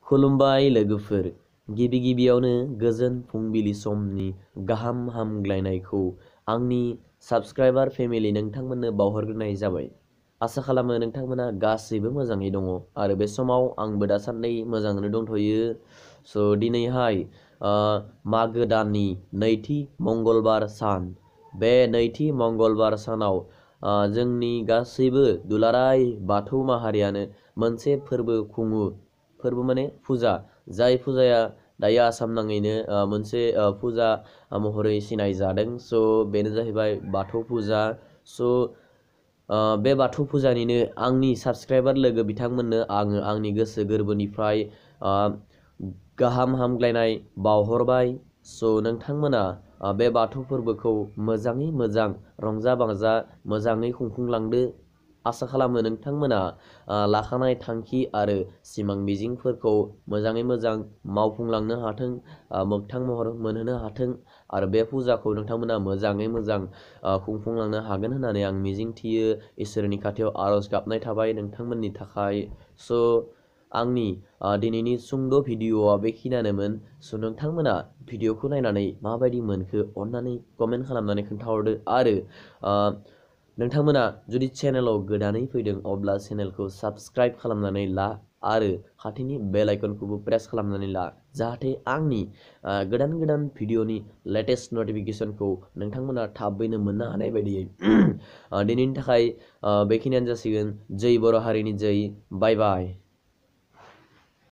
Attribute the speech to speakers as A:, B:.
A: खुलुमबाय लोगोफोर, गिबि गिबियावनो गोजोन फुंबिलि समनि गाहाम हामग्लायनायखौ आंनि साबस्क्राइबार फेमिलि नोंथांमोननो बावहरग्रोनाय जाबाय। आसा खालामो नोंथांमोना गासैबो मोजाङै दङ आरो बे समाव आंबो दासान्दि मोजाङैनो दंथ'यो। दिनैहाय मागो दाननि नैथि मंगलबार सान। बे नैथि मंगलबार सानाव जोंनि गासैबो दुलाराय बाथौ माहारियानो मोनसे फोरबो खुङो। फोरबो माने फुजा, जाय फुजाया दायो आसाम नाङैनो मोनसे फुजा महरै सिनाय जादों। बेनो जाहैबाय बाथौ फुजा। बे बाथौ फुजानिनो आंनि साबस्क्राइबार लोगो बिथांमोननो आङो आंनि गोसो गोरबोनिफ्राय गाहाम हामग्लायनाय बावहरबाय। नोंथांमोना बे बाथौ फोरबोखौ मोजाङै मोजां रंजा बाजा मोजाङै खुंफुंलांदो। आसा खालामो नोंथांमोना लाखानाय थांखि आरो सिमां मिजिंफोरखौ मोजाङै मोजां मावफुंलांनो हाथों, मोगथां महर मोनहोनो हाथों आरो बे फुजाखौ नोंथांमोना मोजाङै मोजां खुंफुंलांनो हागोन होननानै आं मिजिंथियो। इसोरनि खाथियाव आरज गाबनाय थाबाय नोंथांमोननि थाखाय। आंनि दिनैनि सुंद' भिडिअ'आ बेखिनियानोमोन। नोंथांमोना भिडिअ'खौ नायनानै माबायदि मोनखो अन्नानै कमेन्ट खालामनानै खोन्थाहरदो आरो नोंथांमोना जुदि चेनेलाव गोदानै फैदों अब्ला चेनेलखौ साबस्क्राइब खालामनानै ला आरो खाथिनि बेल आइकनखौबो प्रेस खालामनानै ला, जाहाथे आंनि गोदान गोदान भिडिअ'नि लेटेस्ट नटिफिकेसनखौ नोंथांमोना थाबैनो मोननो हानाय बायदियै। दिनैनि थाखाय बेखिनियानो जासिगोन। जै बर' हारिनि जै। बाय बाय।